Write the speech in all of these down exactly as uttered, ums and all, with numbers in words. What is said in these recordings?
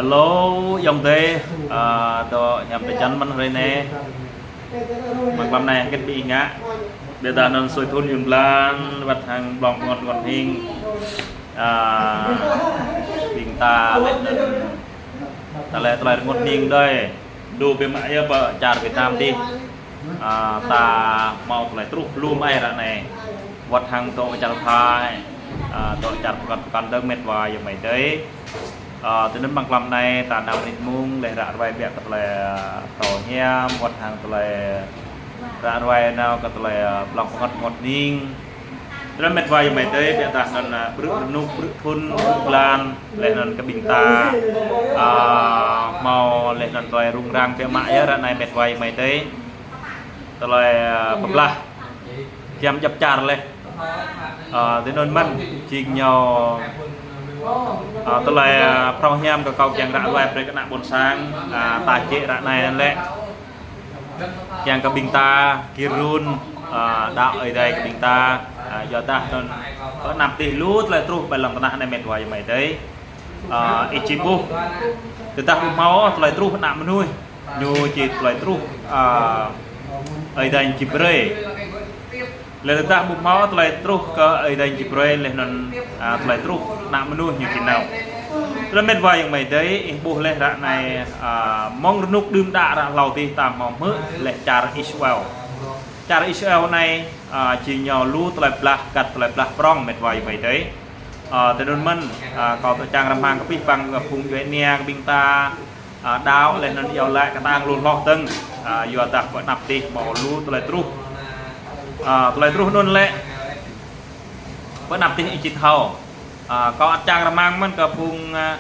Hello, ayŏng adơi, a, dŏ hiam tơčan mơ̆n hrơi anai. Mơ̆ng klăm anai hơget ƀing ih ngă? Biă dah anŭn sui thŭn yŭn blan, wơ̆t hăng blŏng pơngot rơngot hning. A, ƀing ta lĕ, ta lĕ tơlơi rơngot hning đơi. Lu biă mă yơh pơ čar Việt Nam adih. A, ta hmâo tơlơi truh lu mơai ră anai. Wơ̆t hăng dŏ čar Thái, a, dŏ čar pơkŏn pơkŏn dơ̆ng met wa ayŏng amai adơi. A, tui anŭn mơ̆ng klăm anai ta năm mơnit mông laih ră ruai biă kơ tơlơi, a, phrâo hiam, wơ̆t hăng tơlơi ră ruai nao kơ tơlơi, a, blŏng pơngot rơngot hning. Tui anŭn met wa ayŏng amai adơi, biă dah anŭn, a, bruă rơnuk, bruă thŭn, bruă blan, laih anŭn kơ ƀing ta, a, hmâo laih anŭn tơlơi rŭng răng biă mă yơh ră anai met wa ayŏng amai adơi. Tơlơi, a, pơblah giăm djŏp čar laih. A, tui anŭn mơ̆n, jing ñu, a, tơlơi, a, phrâo hiam kơ kâo kiăng ră ruai brơi kơ ană ƀôn sang, a, ta jĕ ră anai anŭn lĕ. Kiăng kơ ƀing ta gir run, a, đaŏ Ơi Adai kơ ƀing ta, a, yua dah anŭn pơ anăp adih lu tơlơi truh ƀơi lŏn tơnah anai met wa ayŏng amai adơi. A, ih či ƀuh. Tơdah ƀu hmâo tơlơi truh ană mơnuih, ñu či tơlơi truh, a, Ơi Adai či brơi. Laih tơdah ƀu hmâo tơlơi truh kơ Ơi Adai či brơi, laih anŭn, a, tơlơi truh ană mơnuih ñu či nao. Tơlơi met wa ayŏng amai adơi, ih ƀuh laih ră anai, a, mơ̆ng rơnuk đưm đă ră hlâo adih ta hmâo hmư̆ laih čar Israel. Čar Israel anai, a, jing ñu lu tơlơi blah, găt tơlơi blah prŏng met wa ayŏng amai adơi. A, tui anŭn mơ̆n, a, kâo dŏ čang rơmang kơ abih bang kơ phung djuai ania kơ ƀing ta, a, đaŏ laih anŭn iâu laĭ kơtang lu hloh dơ̆ng, a, yua dah pơ anăp adih hmâo lu tơlơi truh. A, tơlơi truh anŭn lĕ pơ anăp adih ih či thâo. A, kâo ăt čang rơmang mơ̆n kơ phung, a,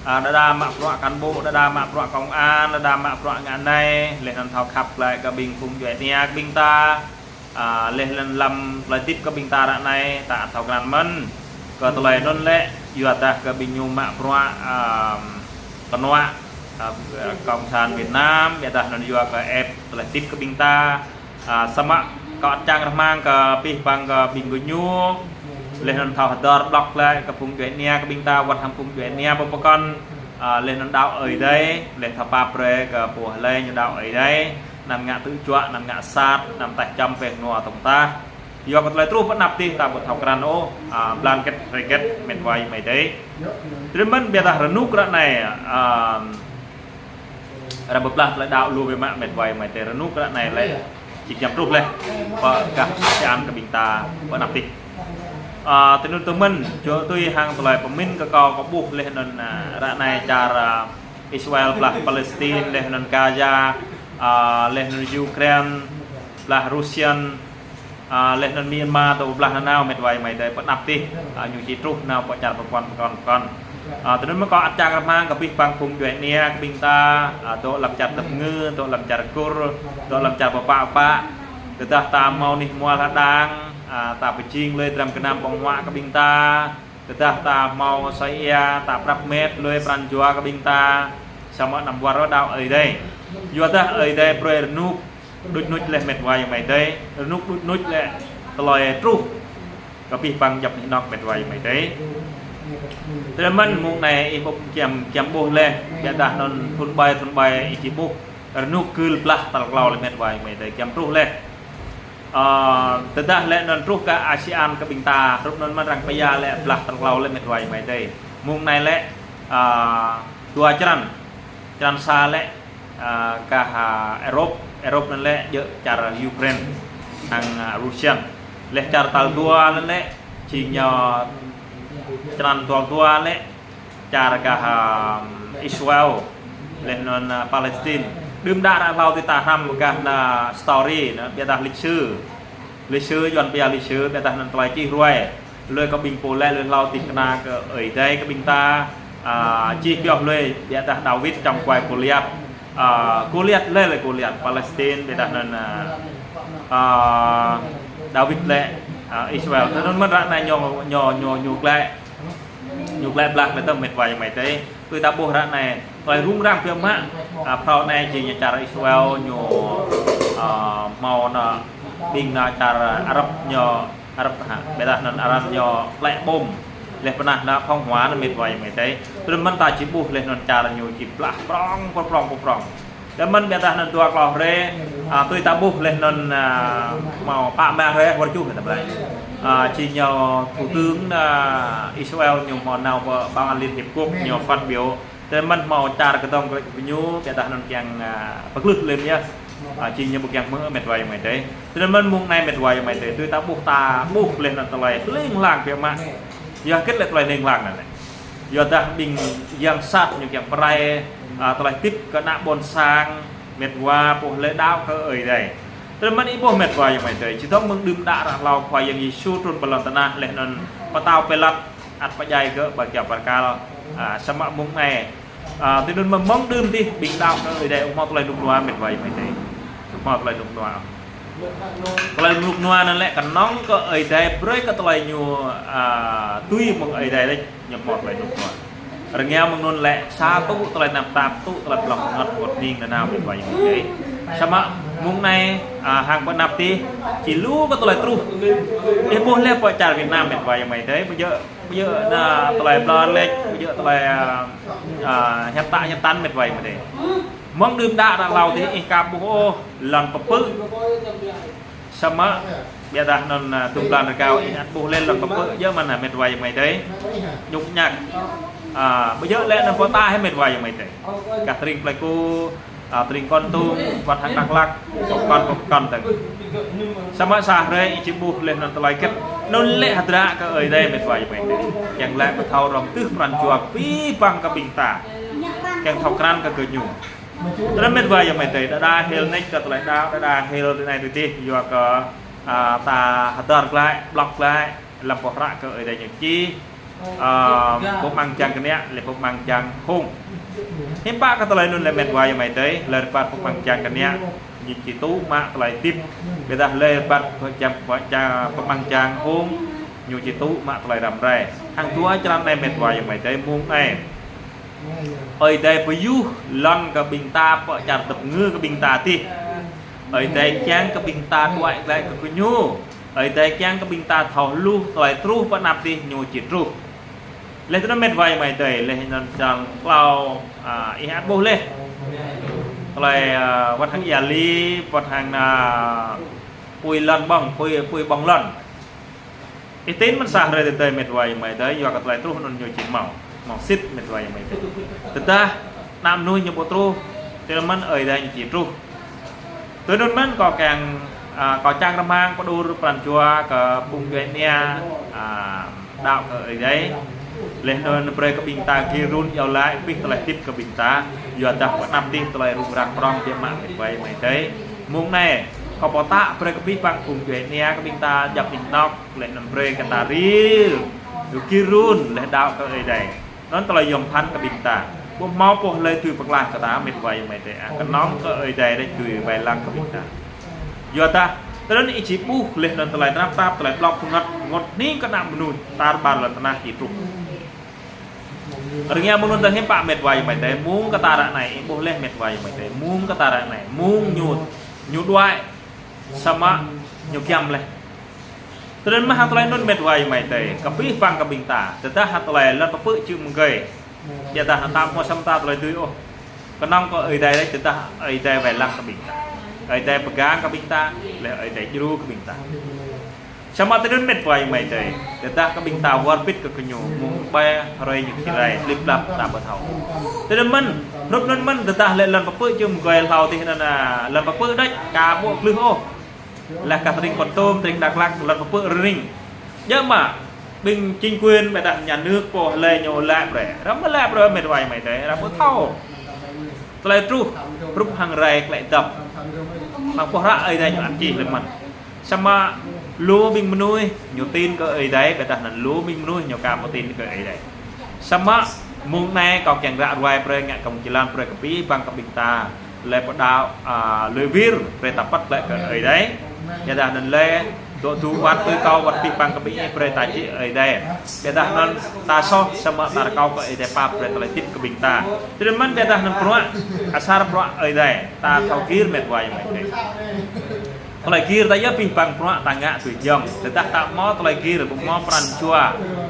a, đơđa mă bruă cán bộ, đơđa mă bruă công an, đơđa mă bruă ngă anai, laih anŭn thâo khăp glaĭ kơ ƀing phung djuai ania kơ ƀing ta. A, laih anŭn lăm tơlơi hơdip kơ ƀing ta ră anai, ta ăt thâo krăn mơ̆n. Kơ tơlơi anŭn lĕ, yua dah kơ ƀing ñu mă bruă, a, kơnuă, a, Cộng sản Việt Nam, biă dah anŭn yua kơ ĕp tơlơi hơdip kơ ƀing ta. A, samơ̆ kâo ăt čang rơmang kơ abih bang kơ ƀing gơñu, laih anŭn thâo hơdơr blŏk glaĭ kơ phung djuai ania kơ ƀing ta, wơ̆t hăng phung djuai ania pơ pơkŏn, a, laih anŭn đaŏ Ơi Adai, laih thâo pap brơi kơ pô hlơi ñu đaŏ Ơi Adai. Anăm ngă tơjuă, anăm ngă sat, anăm taih čăm pĕng nua tŏng tah. Yua kơ tơlơi truh pơ anăp adih ta ƀu thâo krăn ôh, a, blan hơget hrơi hơget met wa ayŏng amai adơi. Tui anŭn mơ̆n biă dah rơnuk ră anai, a, arăng pơblah tơlơi đaŏ lu biă mă met wa ayŏng amai adơi, rơnuk ră anai lĕ či giăm truh laih pơ gah ASEAN kơ ƀing ta pơ anăp adih. A, tui anŭn tui mơ̆n, čuă tui hăng tơlơi pơmĭn kơ kâo kơ ƀuh laih anŭn, a, ră anai čar, a, Israel blah Palestine, laih anŭn Gaza, a, laih anŭn Ukraine blah Russian, a, laih anŭn Myanmar dŏ blah nanao met wa ayŏng amai adơi pơ anăp adih, a, ñu či truh nao pơ čar pơkŏn pơkŏn pơkŏn. A, tui anŭn mơ̆n kâo ăt čang rơmang kơ abih bang phung djuai ania kơ ƀing ta, a, dŏ lăm čar Dap Ngư, dŏ lăm čar Kur, dŏ lăm čar pơpă pơpă. Tơdah ta hmâo anih hmua hơđang, a, ta pơjing lui dram gơnam ƀơ̆ng huă kơ ƀing ta. Tơdah ta hmâo asơi ia, ta prăp met lui pran jua kơ ƀing ta, samơ̆ anăm wơr đaŏ Ơi Adai. Yua dah Ơi Adai brơi rơnuk đuč nuč laih met wa ayŏng amai adơi, rơnuk đuč nuč lĕ tơlơi truh kơ abih bang djŏp anih anŏ met wa ayŏng amai adơi. Tui anŭn mơ̆n mông anai ih ƀuh giăm, giăm ƀuh laih, biă dah anŭn thŭn ƀai, thŭn ƀai ih či ƀuh rơnuk gưl blah tal klâo laih met wa ayŏng amai adơi, giăm truh laih. Ơ, tơdah lĕ anŭn truh kơ ASEAN kơ ƀing ta, hrup anŭn mơ̆n arăng pơyua lĕ blah tal klâo laih met wa ayŏng amai adơi. Mông anai lĕ, ơ, dua črăn. Črăn sa lĕ, ơ, gah, ơ, Europe, Europe anŭn lĕ djơ̆ čar Ukraine hăng, ơ, Russian. Laih čar tal dua anŭn lĕ jing ñu črăn tal dua lĕ čar gah, ơ, Israel, laih anŭn, ơ, Palestine. Đưm đă ră hlâo adih ta hrăm gah ană story, ană biă dah lịch sử. Lịch sử, Yuan pia lịch sử, biă dah anŭn tơlơi čih ruai. Lui kơ ƀing pô laih lui hlâo adih kơna kơ Ơi Adai kơ ƀing ta, a, čih pioh lui, biă dah Dawid čăm kuai Gôliat. A, Gôliat laih lĕ Gôliat Palestine, biă dah anŭn, a, a, Dawid lĕ, a, Israel. Tui anŭn mơ̆n ră anai ñu, ñu, ñu, ñu glaĭ. Ñu glaĭ blah glaĭ tơ̆ng met wa ayŏng amai adơi. Tui ta ƀuh ră anai, tơlơi rŭng răng biă mă, a, phrâo anai jing ñu čar Israel ñu, a, hmâo ană ƀing ană čar Arab ñu, Arab hă, biă dah anŭn Arab ñu klĕ bom. Laih pơnah ană phŏng hua anŭn met wa ayŏng amai adơi. Tui anŭn mơ̆n ta či ƀuh laih anŭn čar ñu či blah prŏng, prŏng, prŏng. Tui anŭn mơ̆n biă dah anŭn dua klâo hrơi, a, tui ta ƀuh laih anŭn, a, hmâo pă mă hrơi, wơr juh ta ƀlai. A, či ñu thủ tướng, a, Israel ñu hmâo nao pơ Ban Liên Hiệp Quốc ñu phát biểu. Tui anŭn mơ̆n hmâo čar kơdŏng kơ ñu, biă dah anŭn kiăng, a, pơglưh lĕm yơh. A, či ñu ƀu kiăng hmư̆ met wa ayŏng amai adơi. Tui anŭn mơ̆n mông anai met wa ayŏng amai adơi. Tui ta ƀuh ta ƀuh laih anŭn tơlơi hling hlang biă mă. Yua hơget lĕ tơlơi hling hlang anŭn lĕ. Yua dah ƀing yang sat ñu kiăng pơrai, a, tơlơi hơdip kơ ană ƀôn sang met wa pô lĕ đaŏ kơ Ơi Adai. Tui anŭn mơ̆n ih ƀuh met wa ayŏng amai adơi. Či dŏng mơ̆ng đưm đă ră hlâo Khua Yang Yêsu trŭn pơ lŏn tơnah laih anŭn pơtao Pilat ăt pơdjai gơ̆ ƀơi kơyâo bơrkal, a, samơ̆ mông anai. A, tui anŭn mơ̆n mơ̆ng đưm tih ƀing đaŏ kơ Ơi Adai ƀu hmâo tơlơi rơnŭk rơnua met wa ayŏng amai adơi. Ƀu hmâo tơlơi rơnŭk rơnua. Tơlơi rơnŭk rơnua anŭn lĕ kơnơ̆ng kơ Ơi Adai brơi kơ tơlơi ñu, a, tui mơ̆ng Ơi Adai đôč ñu hmâo tơlơi rơnŭk rơnua. Rơngiao mơ̆ng anŭn lĕ sa tŭ tơlơi tơnap tap, tŭ tơlơi blŏng pơngăt wơ̆t ning nanao met wa ayŏng amai adơi. Samơ̆ mông anai, a, hăng pơanăp tih či lu kơ tơlơi truh. Ih ƀuh laih pơ čar Việt Nam met wa ayŏng amai adơi. Ƀu djơ̆ Ƀu djơ̆ anŭn tơlơi ƀlŏr lĕč, ƀu djơ̆ tơlơi, a, a, hiăp tăk hiăp tăn met wa ayŏng amai adơi. Mơ̆ng đưm đă ră hlâo tih ih aka ƀuh ôh lŏn pơpư̆. Samơ̆ biă dah anŭn, a, tŭm blan rơgao ih ăt ƀuh laih lŏn pơpư̆ djơ̆ mơ̆n met wa ayŏng amai adơi. Ñŭk ñăk. A, ƀu djơ̆ lĕ anŭn pơtah hĕ met wa ayŏng amai adơi. Gah tơring Plei Ku, a, tơring Kon Tum, wơ̆t hăng Dak Lak, pơkŏn pơkŏn tơ̆ng. Samơ̆ sa hrơi ih či ƀuh laih anŭn tơlơi hơget. Anŭn lĕ hơdră kơ Ơi Adai met wa ayŏng amai adơi. Kiăng lĕ pơthâo rŏng tưh pran jua abih bang kơ ƀing ta. Kiăng thâo krăn kơ gơñu. Tui anŭn met wa ayŏng amai adơi, đơđa hil nač kơ tơlơi đaŏ, đơđa hil tui anai tui tih, yua kơ, a, ta hơdơr glaĭ, blŏk glaĭ, lăm pơhră kơ Ơi Adai ñu čih. A, pơmăng jang kơnă, lĕ pơmăng jang hông. Hiư̆m pă kơ tơlơi anŭn lĕ met wa ayŏng amai adơi, lĕ rơbat pơmăng jang kơnă, ñu či tŭ mă tơlơi hơdip. Biă dah lĕ rơbat pơjam, pơjam, pơmăng jang hông, ñu či tŭ mă tơlơi răm rai. Hăng dua črăn anai met wa ayŏng amai adơi, mông anai. Ơi Adai pơyuh lŏn kơ ƀing ta pơ čar tơpơngư kơ ƀing ta tih. Ơi Adai kiăng kơ ƀing ta đuaĭ glaĭ kơ gơñu. Ơi Adai kiăng kơ ƀing ta thâo hluh tơlơi truh pơ anăp tih ñu či truh. Laih tui anŭn met wa ayŏng amai adơi, laih anŭn črăn klâo, a, ih ăt ƀuh laih. Tơlơi, a, wơ̆t hăng Ia Li, wơ̆t hăng, a, apui lŏn ƀơ̆ng, apui, apui ƀơ̆ng lŏn. Ih tin mơ̆n sa hrơi tơdơi met wa ayŏng amai adơi, yua kơ tơlơi truh anŭn ñu či hmâo. Hmâo sĭt met wa ayŏng amai adơi. Tơdah ană mơnuih ñu ƀu truh, tui anŭn mơ̆n Ơi Adai ñu či truh. Tui anŭn mơ̆n kâo kiăng, a, kâo čang rơmang pơđur pran jua kơ phung djuai ania, a, đaŏ kơ Ơi Adai. Laih anŭn brơi kơ ƀing ta gir run iâu laĭ abih tơlơi hơdip kơ ƀing ta. Yua dah pơ anăp tih tơlơi rŭng răng prŏng biă mă met wa ayŏng amai adơi. Mông anai, kâo pơtă brơi kơ abih bang phung djuai ania kơ ƀing ta djăp anih anŏ. Laih anŭn brơi kơ ta ril, rơgir run, laih đaŏ kơ Ơi Adai. Anŭn tơlơi yom phăn kơ ƀing ta. Ƀu hmâo pô hlơi tui pơklaih kơ ta met wa ayŏng amai adơi. A, kơnơ̆ng kơ Ơi Adai đôč tui wai lăng kơ ƀing ta. Yua dah, tui anŭn ih či ƀuh laih anŭn tơlơi tơnap tap, tơlơi blŏk pơngăt, wơ̆t ning kơ ană mơnuih, tar ƀar lŏn tơnah či truh. Rơngiao mơ̆ng anŭn tơ̆ng hiư̆m pă met wa ayŏng amai adơi, mông kơ ta ră anai, ih ƀuh laih met wa ayŏng amai adơi, mông kơ ta ră anai, mông ñu, ñu đuaĭ, samơ̆ ñu giăm laih. Tui anŭn mơ̆n hăng tơlơi anŭn met wa ayŏng amai adơi, kơ abih bang kơ ƀing ta, tơdah hăng tơlơi lŏn pơpư̆ čư̆ mơgơi. Biă dah anŭn ta ƀu hmâo sem ta tơlơi dưi ôh. Kơnơ̆ng kơ Ơi Adai đôč, tơdah Ơi Adai wai lăng kơ ƀing ta. Ơi Adai pơgang kơ ƀing ta, laih Ơi Adai djru kơ ƀing ta. Samơ̆ tui anŭn met wa ayŏng amai adơi, tơdah kơ ƀing ta wơr bĭt kơ gơñu, mông ƀai hrơi ñu či rai, lip lap ta ƀu thâo. Tui anŭn mơ̆n, hrup anŭn mơ̆n, tơdah lĕ lŏn pơpư̆ čư̆ mơgơi hlâo tih anŭn, a, lŏn pơpư̆ đôč, aka ƀu glưh ôh. Laih kơ tơring Kon Tum, tơring Dak Lak, lŏn pơpư̆ rơring. Djơ̆ mă, ƀing chính quyền, biă dah nhà nước pô hlơi ñu laĭ brơi. Răm laĭ brơi met wa ayŏng amai adơi, răm ƀu thâo. Tơlơi truh, hrup hăng rai klĕ dăp. Hăng pơhră Ơi Adai ñu ăt čih lĕ mơ̆n. Samơ̆ lu ƀing mơnuih ñu tin kơ Ơi Adai, biă dah anŭn lu ƀing mơnuih ñu aka ƀu tin kơ Ơi Adai. Samơ̆ mông anai kâo kiăng ră ruai brơi ngă kơ mông jơlan brơi kơ abih bang kơ ƀing ta. Laih pơđaŏ, a, lui wir, brơi ta păt glaĭ kơ Ơi Adai. Biă dah anŭn laih, dŏ dŏ wơ̆t tui kâo wơ̆t abih bang kơ ƀing ih brơi ta jĕ Ơi Adai. Biă dah anŭn ta soh, samơ̆ ta rơkâo kơ Ơi Adai pap brơi tơlơi hơdip kơ ƀing ta. Tui anŭn mơ̆n biă dah anŭn bruă, asar bruă Ơi Adai, ta thâo gir met wa ayŏng amai adơi. Tơlơi gir ta yơh abih bang bruă ta ngă tui jơ̆ng. Tơdah ta ƀu hmâo tơlơi gir, ƀu hmâo pran jua,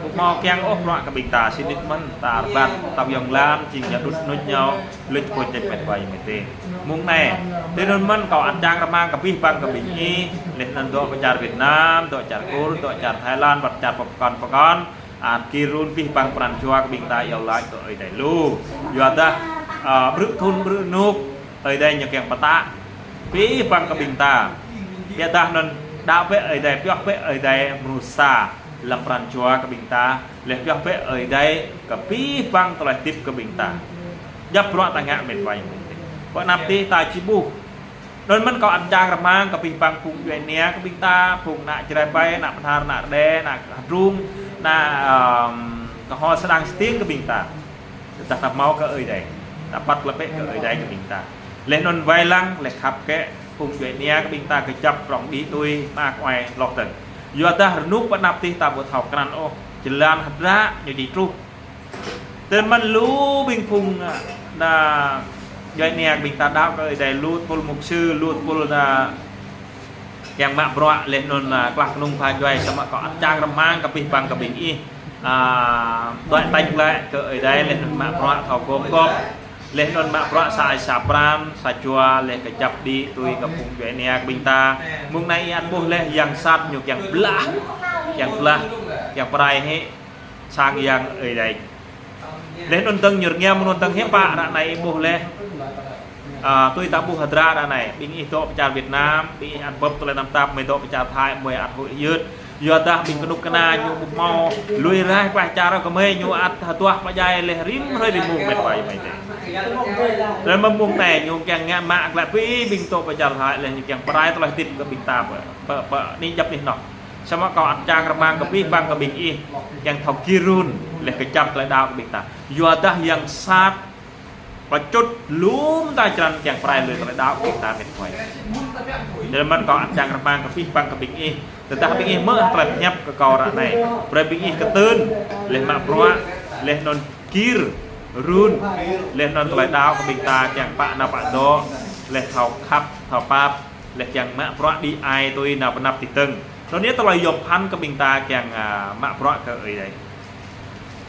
ƀu Hmâo kiăng ôh bruă kơ ƀing ta, sĭt nik mơ̆n ta rơbat, ta yŏng lăm, jing ñu đŭt nŭt ñu, luč pô ček met wa ayŏng amai adơi. Mơ̆ng anai, tui anŭn mơ̆n kâo ăt čang rơmang kơ abih bang kơ ƀing ih, laih anŭn dŏ pơ čar Việt Nam, dŏ čar Kur, dŏ čar Thái Lan, wăt čar pơkŏn pơkŏn, ăt gir run abih bang pran jua kơ ƀing ta iâu laĭ kơ Ơi Adai lu. Yua dah, ă, ƀrư̆ thŭn ƀrư̆ rơnŭk, Ơi Adai ñu kiăng pơtă abih bang kơ ƀing ta. Biă dah anŭn đaŏ bĕ Ơi Adai, pioh bĕ Ơi Adai mơnuih sa lăm pran jua kơ ƀing ta, laih pioh bĕ Ơi Adai kơ abih bang tơlơi hơdip kơ ƀing ta. Djŏp bruă ta ngă met wa ayŏng amai adơi. Pơ anăp tih ta či ƀuh. Anŭn mơ̆n kâo ăt čang rơmang kơ abih bang phung djuai ania kơ ƀing ta, phung ană Jrai ƀai, ană Bahnar, ană Rơđê, ană Hơdrung, ană, ưm, kơho Sơdang Stiêng kơ ƀing ta. Tơdah ta hmâo kơ Ơi Adai, ta păt lĕ bĕ kơ Ơi Adai kơ ƀing ta. Laih anŭn wai lăng, laih khăp kơ phung djuai ania kơ ƀing ta kơjăp prŏng đĭ tui mă kuai lŏk tơ̆ng. Yua dah rơnŭk pơ anăp tih ta ƀu thâo krăn ôh, jơlan hơdră ñu či truh. Tơl mơ̆n lu ƀing phung, ă, ană djuai ania kơ ƀing ta đaŏ kơ Ơi Adai, lu tơpul mục sư, lu tơpul ană kiăng mă bruă laih anŭn, ă, klah kơnung pha djuai, samơ̆ kâo ăt čang rơmang kơ abih bang kơ ƀing ih. Ă, đuaĭ tañ glaĭ kơ Ơi Adai laih anŭn mă bruă thâo gum gŏp. Laih anŭn mă bruă sa ai sa pran, sa jua laih kơjăp đĭ tui kơ phung djuai ania kơ ƀing ta. Mơ̆ng anai ih ăt ƀuh laih yang sat ñu kiăng blah, kiăng blah, kiăng pơrai hĭ sang yang Ơi Adai. Laih anŭn tơ̆ng ñu rơngiă mơ̆ng anŭn tơ̆ng hiư̆m pă ră anai ih ƀuh laih. Ă, tui ta ƀuh hơdră ră anai, ƀing ih dŏ pơ čar Việt Nam, ƀing ih ăt bưp tơlơi tơnap tap, mơi dŏ pơ čar Thái, mơi ăt huĭ hyưt. Yua dah ƀing kơnuk kơna ñu ƀu hmâo lui raih klaih čar kơ mơi, ñu ăt hơduah pơdjai laih rĭm hrơi rĭm mông met wa ayŏng amai adơi. Tơl mơ̆ng mông anai ñu kiăng ngă mă glaĭ abih ƀing dŏ pơ čar Thái laih ñu kiăng pơrai tơlơi hơdip kơ ƀing ta pơ, pơ, pơ anih djăp anih anŏ. Samơ̆ kâo ăt čang rơmang kơ abih bang kơ ƀing ih kiăng thâo gir run laih kơjăp tơlơi đaŏ kơ ƀing ta. Yua dah yang sat pơčŭt lŏm ta črăn kiăng pơrai lui tơlơi đaŏ kơ ƀing ta met wa. Tơl mơ̆n kâo ăt čang rơmang kơ abih bang kơ ƀing ih. Tơdah ƀing ih hmư̆ tơlơi pơhiăp kơ kâo ră anai, brơi ƀing ih kơtưn, laih mă bruă, laih anŭn gir run, laih anŭn tơlơi đaŏ kơ ƀing ta kiăng pă nao pă dŏ, laih thâo khăp, thâo pap, laih kiăng mă bruă đĭ ai tui nao pơ anăp tih tơ̆ng. Anŭn yơh tơlơi yom phăn kơ ƀing ta kiăng, ă, mă bruă kơ Ơi Adai.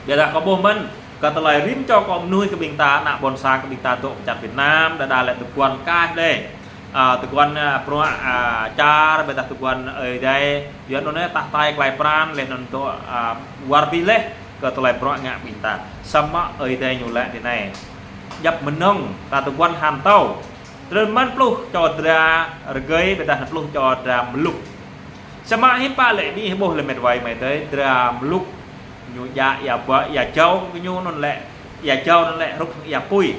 Biă dah kâo ƀuh mơ̆n, kơ tơlơi rĭm čô kơ mơnuih kơ ƀing ta, ană ƀôn sang kơ ƀing ta dŏ pơ čar Việt Nam, đơđa lĕ tơguan kaih đơi. Ă, tơguan, ă, bruă, ă, čar, biă dah tơguan Ơi Adai, yua anŭn yơh tah tai glai pran, laih anŭn dŏ, ă, wơr bĭt laih kơ tơlơi bruă ngă ƀing ta. Samơ̆ Ơi Adai ñu laĭ tui anai. Djŏp mơnơ̆ng, ta tơguan han tâo. Tơl mơ̆n pluh čô dra rơgơi, biă dah pluh čô dra mlŭk. Samơ̆ hiư̆m pă lĕ ƀing ih ƀuh lĕ met wa amai adơi, dra mlŭk ñu djă ia ƀă, ia jâo kơ ñu anŭn lĕ, ia jâo anŭn lĕ hrup hăng ia apui.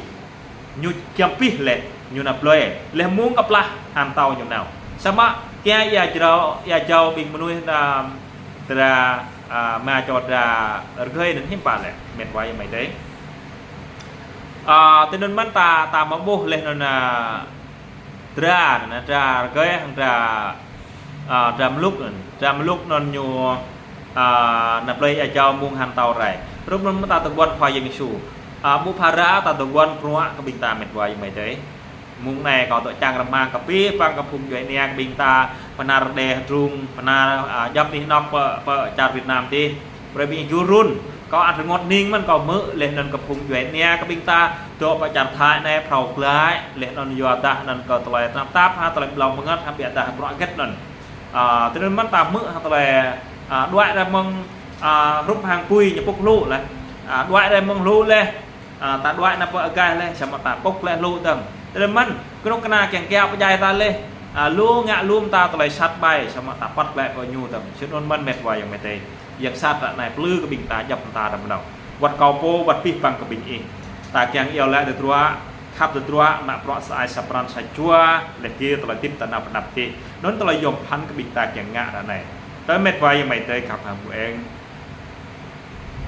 Ñu giăm abih lĕ, ñu nao blơi. Laih mơ̆ng kơplah han tâo ñu nao. Samơ̆ kiăng ia jrao, ia jâo ƀing mơnuih ană dra, ă, mă čô dra rơgơi anŭn hiư̆m pă lĕ met wa amai adơi. Ă, tui anŭn mơ̆n ta, ta mă ƀuh laih anŭn, ă, dra, anŭn dra rơgơi hăng dra, ă, dra mlŭk anŭn. Dra mlŭk anŭn ñu, ă, nao blơi ia jâo mơ̆ng han tâo rai. Hrup anŭn mơ̆n ta tơguan Khua Yang Yêsu. Ă, ƀu phara ta tơguan bruă kơ ƀing ta met wa amai adơi. Mơ̆ng anai kâo dŏ čang rơmang kơ abih bang kơ phung djuai ania kơ ƀing ta, Bahnar, Rơđê, Hơdrung, Bahnar, ă, djŏp anih anŏ pơ, pơ čar Việt Nam tih. Brơi ƀing ih gir run, kâo ăt rơngot hning mơ̆n kâo hmư̆ laih anŭn kơ phung djuai ania kơ ƀing ta, dŏ pơ čar Thái anai phrâo glaĭ, laih anŭn yua dah anŭn kơ tơlơi tơnap tap, ha, tơlơi ƀlŏng bơngăt, ha, biă dah bruă hơget anŭn. Ă, tui anŭn mơ̆n ta hmư̆, ha, tơlơi, ă, đuaĭ rai mơ̆ng, ă, hrup hăng apui ñu pŭk hlŭ laih. Ă, đuaĭ rai mơ̆ng hlŭ laih. Ă, ta đuaĭ nao pơ agaih laih, samơ̆ ta pŭk laih hlŭ tơ̆ng. Tui anŭn mơ̆n, kơnuk kơna kiăng kiaŏ pơdjai ta laih. Ă, lu ngă lŏm ta tơlơi sat ƀai, samơ̆ ta păt glaĭ pơ ñu tơ̆ng. Sĭt anŭn mơ̆n met wa amai adơi. Yang sat ră anai plư kơ ƀing ta djŏp ta răm nao. Wăt kâo pô, wăt abih bang kơ ƀing ih. Ta kiăng iâu laĭ tơdruă, khăp tơdruă, mă bruă sa ai sa pran sa jua, laih gir tơlơi hơdip ta nao pơ anăp tih. Anŭn tơlơi yom phăn kơ ƀing ta kiăng ngă ră anai. Tơ met wa amai adơi khăp hăng ƀu eng.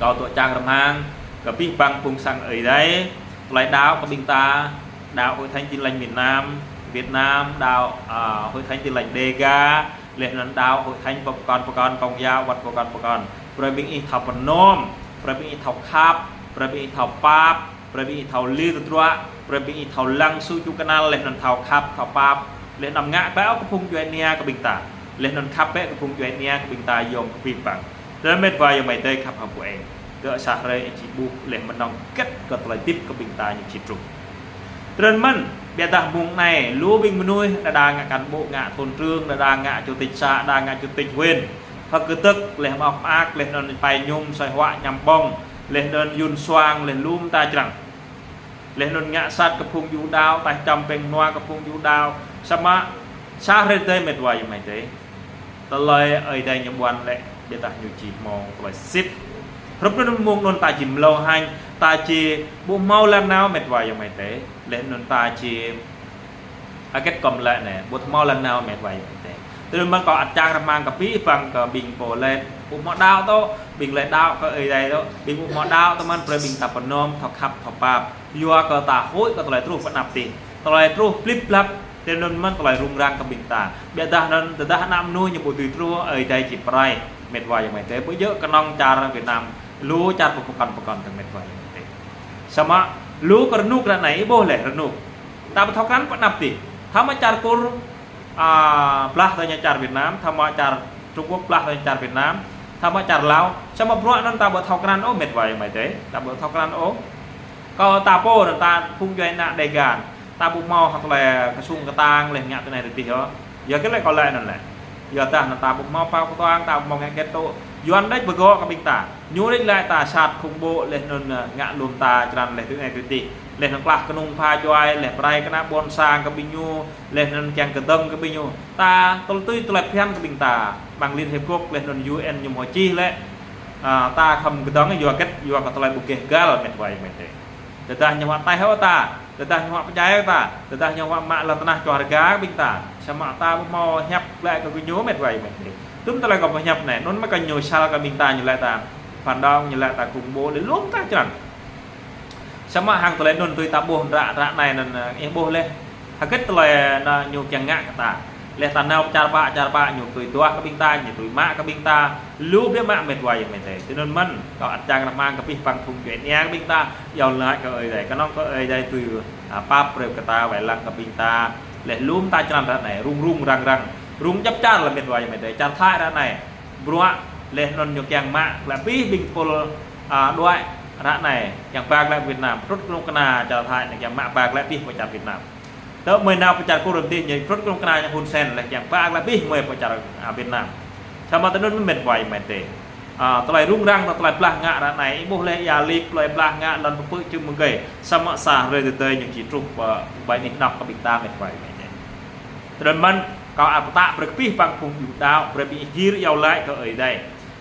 Kâo dŏ čang rơmang kơ abih bang phung sang Ơi Adai, tơlơi đaŏ kơ ƀing ta, đaŏ Hội Thánh Tin Lành miền Nam, Việt Nam, đaŏ, ă, Hội Thánh Tin Lành Đêga, laih anŭn đaŏ Hội Thánh pơkŏn pơkŏn, Công giáo wăt pơkŏn pơkŏn. Brơi ƀing ih thâo pơnôm, brơi ƀing ih thâo khăp, brơi ƀing ih thâo pap, brơi ƀing ih thâo lir tơdruă, brơi ƀing ih thâo lăng su ču kơnăl, laih anŭn thâo khăp, thâo pap, laih anŭn ngă bĕ kơ phung djuai ania kơ ƀing ta. Laih anŭn khăp bĕ kơ phung djuai ania kơ ƀing ta yom kơ abih bang. Tơdơi mĕt wa ayŏng amai adơi khăp hăng pô eng. Tơ sa hrơi či ƀuh laih mơnơ̆ng hơget kơ tơlơi hơdip kơ ƀing ta ñu či truh. Tơdơi mơ̆n, biă dah mông anai, lu ƀing mơnuih đơđa ngă cán bộ, ngă thôn trưởng, đơđa ngă chủ tịch xã, đơđa ngă chủ tịch huyện. Hơ̆k kơdơ̆k, laih mơak mơak, laih anŭn pai ñum, soi huă ñăm ƀơ̆ng, laih anŭn yun suang, laih lŏm ta črăng. Laih anŭn ngă sat kơ phung yu đao, taih čăm peng nua kơ phung yu đao. Samơ̆ sa hrơi tơdơi mĕt wa ayŏng amai adơi. Tơlơi Ơi Adai ñu ƀuăn lĕ, biă dah ñu či hmâo tơlơi sĭt. Hrup anŭn mông anŭn ta či mlâo hăng, ta či ƀu hmâo lŏn nao mĕt wa ayŏng amai adơi. Laih anŭn ta či hơget kơ mơ̆ lĕ anai, ƀu hmâo lŏn nao mĕt wa ayŏng amai adơi. Tơdơi mơ̆n kâo ăt čang rơmang kơ abih bang kơ ƀing pô lĕ, ƀu hmâo đao tŏ, ƀing lĕ đao kơ Ơi Adai tŏ, ƀing ƀu hmâo đao tơdơi mơ̆n brơi ƀing ta pơnôm, thâo khăp, thâo pap. Yua kơ ta huĭ kơ tơlơi truh pơ anăp adih. Tơlơi truh plip plap, tơdơi anŭn mơ̆n tơlơi rŭng răng kơ ƀing ta. Biă dah anŭn, tơdah ană mơnuih ñu ƀu dưi truh, Ơi Adai či pơrai mĕt wa ayŏng amai adơi. Ƀu djơ̆ kơnơ̆ng čar Việt Nam, lu čar pơkŏn pơkŏn tơ̆ng mĕt wa ayŏng amai adơi. Samơ̆ lu kơ rơnŭk ră anai, ih ƀuh laih rơnŭk. Ta ƀu thâo krăn pơ anăp adih. Thâo mă čar Kur, a, blah tơ ñu čar Việt Nam, thâo mă čar Trung Quốc blah tơ ñu čar Việt Nam, thâo mă čar Lào. Samơ̆ bruă anŭn ta ƀu thâo krăn ôh mĕt wa ayŏng amai adơi. Ta ƀu thâo krăn ôh. Kâo ta pô anŭn ta phung djuai ană Dega. Ta ƀu hmâo hơget tơlơi kơsung kơtang laih ngă tui anai tui adih ôh. Yua hơget lĕ kâo laĭ anŭn lĕ. Yua dah anŭn ta ƀu hmâo pao kơtuang, ta ƀu hmâo ngă hơget tŏ. Yuan đĕč pơgŏ kơ ƀing ta. Ñu đĕč laĭ ta sat khủng bố laih anŭn, ơ, ngă lŏm ta črăn laih tui anai tui adih. Laih anŭn klah kơnung pha djuai, laih pơrai kơnă ƀôn sang kơ ƀing ñu, laih anŭn kiăng kơdơ̆ng kơ ƀing ñu. Ta tơl tui tơlơi phiăn kơ ƀing ta. Ƀăng Liên Hiệp Quốc laih anŭn U N ñu hmâo čih lĕ. A, ta khŏm kơdơ̆ng yua hơget, yua kơ tơlơi ƀu gêh gal mĕt wa ayŏng amai adơi. Tơdah ñu huă taih hŏ ta, tơdah ñu huă pơdjai hŏ ta, tơdah ñu huă mă lŏn tơnah čuah rơga ƀing ta. Samơ̆ ta ƀu hmâo hiăp glaĭ kơ gơñu mĕt wa ayŏng amai adơi. Tŭm tơlơi kâo pơhiăp anai, anŭn mơ̆ kơ ñu sal kơ ƀing ta ñu laĭ ta phản động, ñu laĭ ta khủng bố, laih lŏm ta črăn. Samơ̆ hăng tơlơi anŭn tui ta ƀuh ră, ră anai anŭn, ơ, ih ƀuh laih. Hơget tơlơi anŭn ñu kiăng ngă kơ ta. Laih ta nao čar pă, čar pă ñu tui duah kơ ƀing ta, ñu tui mă kơ ƀing ta. Lu biă mă mĕt wa ayŏng amai adơi. Tui anŭn mơ̆n, kâo ăt čang rơmang kơ abih bang phung djuai ania kơ ƀing ta. Iâu laĭ kơ Ơi Adai. Kơnơ̆ng kơ Ơi Adai tui, a, pap brơi kơ ta wai lăng kơ ƀing ta. Laih lŏm ta črăn ră anai. Rŭng rŭng răng răng. Rŭng djŏp čar lĕ mĕt wa ayŏng amai adơi. Čar Thái ră anai. Bruă, laih anŭn ñu kiăng mă, glaĭ abih ƀing pul, a, đuaĭ ră anai, kiăng ba glaĭ Việt Nam, trŭt kơnuk kơna čar Thái anai kiăng mă ba glaĭ abih pơ čar Việt Nam. Tơ mơi nao pơ čar Kur anŭn tih ñu trŭt kơnuk kơna ñu Hun Sen laih kiăng ba glaĭ abih mơi pơ čar, a, Việt Nam. Samơ̆ tui anŭn mơ̆n mĕt wa ayŏng amai adơi. A, tơlơi rŭng răng, tơlơi blah ngă ră anai, ih ƀuh laih ia lip, tơlơi blah ngă lŏn pơpư̆ čư̆ mơgơi. Samơ̆ sa hrơi tơdơi ñu či truh pơ ƀai anih anŏk kơ ƀing ta mĕt wa ayŏng amai adơi. Tui anŭn mơ̆n, kâo ăt pơtă brơi kơ abih bang phung yu đao, brơi ƀing ih gir iâu laĭ kơ Ơi Adai.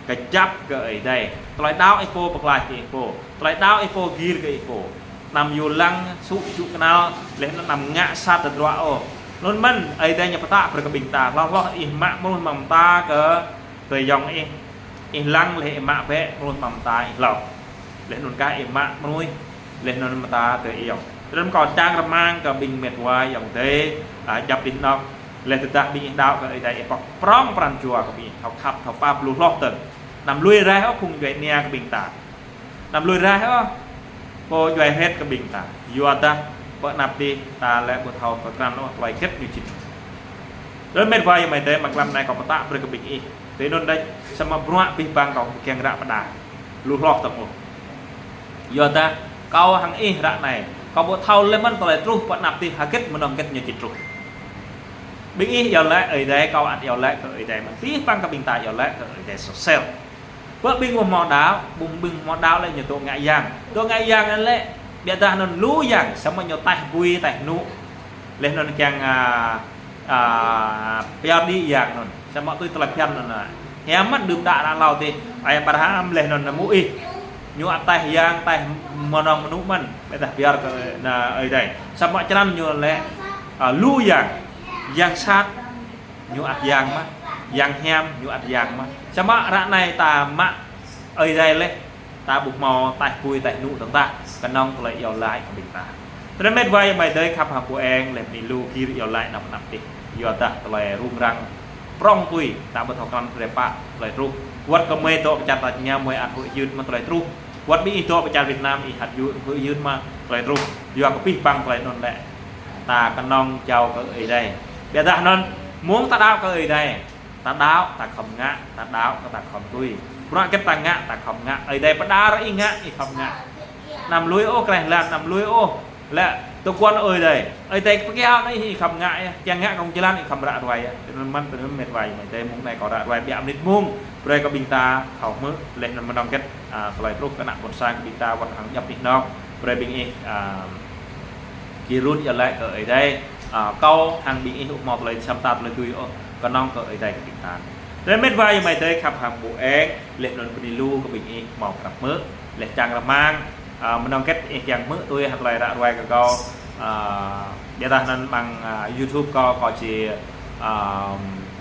Kơjăp kơ Ơi Adai. Tơlơi đao ih pô pơklaih kơ ih pô. Tơlơi đao ih pô gir kơ ih pô. Anăm yu lăng sŭ čŭ kơnăl, laih anŭn anăm ngă sat tơdruă ôh. Anŭn mơ̆n, Ơi Adai ñu pơtă brơi kơ ƀing ta. Hloh hloh ih mă mơnuih mă mơta kơ tơyŏng ih. Ih lăng laih ih mă bĕ mơnuih mă mơta ih hlâo. Laih anŭn kah ih mă mơnuih, laih anŭn mơta tơ ih yŏng. Tui anŭn kâo čang rơmang kơ ƀing mĕt wa ayŏng adơi, a, djŏp anih anŏk. Laih tơdah ƀing ih đao kơ Ơi Adai ih pŏk prŏng pran jua kơ ƀing ih thâo khăp thâo pap lu hloh tơ̆ng. Anăm lui raih ôh phung djuai ania kơ ƀing ta. Anăm lui raih ôh pô djuai hret kơ ƀing ta. Yua dah pơ anăp adih ta lĕ ƀu thâo kơ krăn ôh tơlơi hơget ñu či truh. Tui anŭn mĕt wa ayŏng amai adơi, mơ̆ng klăm anai kâo pơtă brơi kơ ƀing ih. Tui anŭn đĕč, samơ̆ bruă abih bang kâo ƀu kiăng ră pơđar lu hloh tơ̆ng ôh. Yua dah kâo hăng ih ră anai, kâo ƀu thâo lĕ mơ̆n tơlơi truh pơ anăp adih hơget mơnơ̆ng hơget ñu či truh. Ƀing ih iâu laĭ Ơi Adai, kâo ăt iâu laĭ kơ Ơi Adai mơ̆n. Abih bang kơ ƀing ta iâu laĭ kơ Ơi Adai sơsel. Pơ ƀing ƀu hmâo đao, ƀing ƀu hmâo đao lĕ ñu dŏ ngă yang. Dŏ ngă yang anŭn lĕ, biă dah anŭn lu yang, samơ̆ ñu taih bui, taih nŭ. Laih anŭn kiăng, a, a, pioh đĭ yang anŭn. Samơ̆ tui tơlơi phiăn anŭn, a. Hiam mơ̆n đưm đă ră hlâo tih, ơi Abraham laih anŭn Môis. Ñu ăt taih yang, taih mơnơ̆ng mơnŭ mơ̆n, biă dah pioh kơ, na, Ơi Adai. Samơ̆ črăn ñu lĕ, a, lu yang, yang sat, ñu ăt yang mơ̆n, yang hiam, ñu ăt yang mơ̆n. Samơ̆ ră anai ta mă Ơi Adai laih, ta ƀu hmâo taih bui taih nŭ tơ̆ng tah, kơnơ̆ng tơlơi iâu laĭ kơ ƀing ta. Tui anŭn mĕt wa ayŏng amai adơi khăp hăng pô eng, laih anŭn lu gir iâu laĭ anăp anăp tih. Yua dah tơlơi rŭng răng prŏng tui, ta ƀu thâo krăn tơlơi pă, tơlơi truh. Wơ̆t kơ mơi dŏ pơ čar ta ñu mơi ăt huĭ hyưt mă tơlơi truh. Wơ̆t ƀing ih dŏ pơ čar Việt Nam ih ăt yu-, huĭ hyưt mă tơlơi truh. Yua kơ abih bang tơlơi anŭn lĕ ta kơnơ̆ng jao kơ Ơi Adai. Biă dah anŭn, mơ̆ng ta đao kơ Ơi Adai. Ta đao, ta khŏm ngă, ta đao, ta khŏm tui. Bruă hơget ta ngă, ta khŏm ngă. Ơi Adai pơđar ih ngă, ih khŏm ngă. Anăm lui ôh, kreh lan anăm lui ôh. Lĕ tơguan Ơi Adai. Ơi Adai pơkiaŏ anai ih khŏm ngă, ih kiăng ngă kông jơlan ih khŏm ră ruai. Tui anŭn mơ̆n, tui anŭn mĕt wa ayŏng amai adơi, mông anai kâo ră ruai biă mơnit mông. Brơi kơ ƀing ta thâo hmư̆, laih anŭn mơnơ̆ng hơget, a, tơlơi truh kơ ană ƀôn sang kơ ƀing ta wơ̆t hăng djŏp anih anŏ. Brơi ƀing ih, a, gir rut iâu laĭ kơ Ơi Adai, a, kâo hăng ƀing ih ƀu hmâo tơlơi sam ta tơlơi tui ôh, kơnơ̆ng kơ Ơi Adai kơ ƀing ta. Tơdah mĕt wa ayŏng amai adơi khăp hăng ƀu eng, laih anŭn bơni lu kơ ƀing ih hmâo krăp hmư̆, laih čang rơmang, a, mơnơ̆ng hơget ih kiăng hmư̆ tui hăng tơlơi ră ruai kơ kâo, a, biă dah anŭn amăng, a, YouTube kâo, kâo či, a,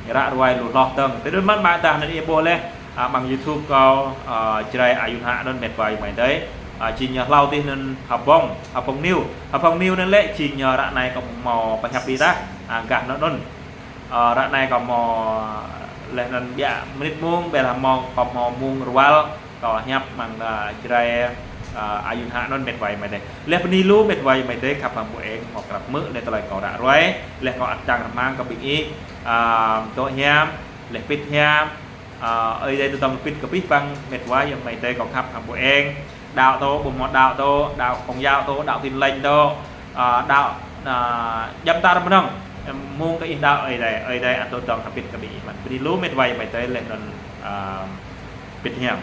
ră ruai lu hloh dơ̆ng. Tui anŭn mơ̆n biă dah anŭn ih ƀuh laih, a, amăng YouTube kâo, a, Jrai Ayun Hă anŭn mĕt wa ayŏng amai adơi. A, jing ñu hlâo adih anŭn Hơbông, Hơbông News. Hơbông News anŭn lĕ jing ñu ră anai kâo hmâo pơhiăp biă dah, a, gah anŭn anŭn. A, ră anai kâo hmâo laih anŭn biă mơnit mông, biă lah hmâo kâo hmâo mông rơwang, kâo hiăp amăng, a, Jrai, a, Ayun Hă anŭn mĕt wa ayŏng amai adơi. Laih bơni lu mĕt wa ayŏng amai adơi khăp hăng ƀu eng hmâo krăp hmư̆ laih tơlơi kâo ră ruai, laih kâo ăt čang rơmang kơ ƀing ih, a, dŏ hiam, laih pĭt hiam, a, Ơi Adai tơdang pĭt kơ abih bang mĕt wa ayŏng amai adơi kâo khăp hăng ƀu eng. Đaŏ tŏ, ƀu hmâo đaŏ tŏ, đaŏ Công giáo tŏ, đaŏ Tin Lành tŏ, a, đaŏ, a, djăm dar mơnơ̆ng. Mông kơ ih đaŏ Ơi Adai, Ơi Adai ăt tơdang hơbĭt kơ ƀing ih mơ̆n. Bơni lu mĕt wa ayŏng amai adơi laih anŭn, a, pĭt hiam.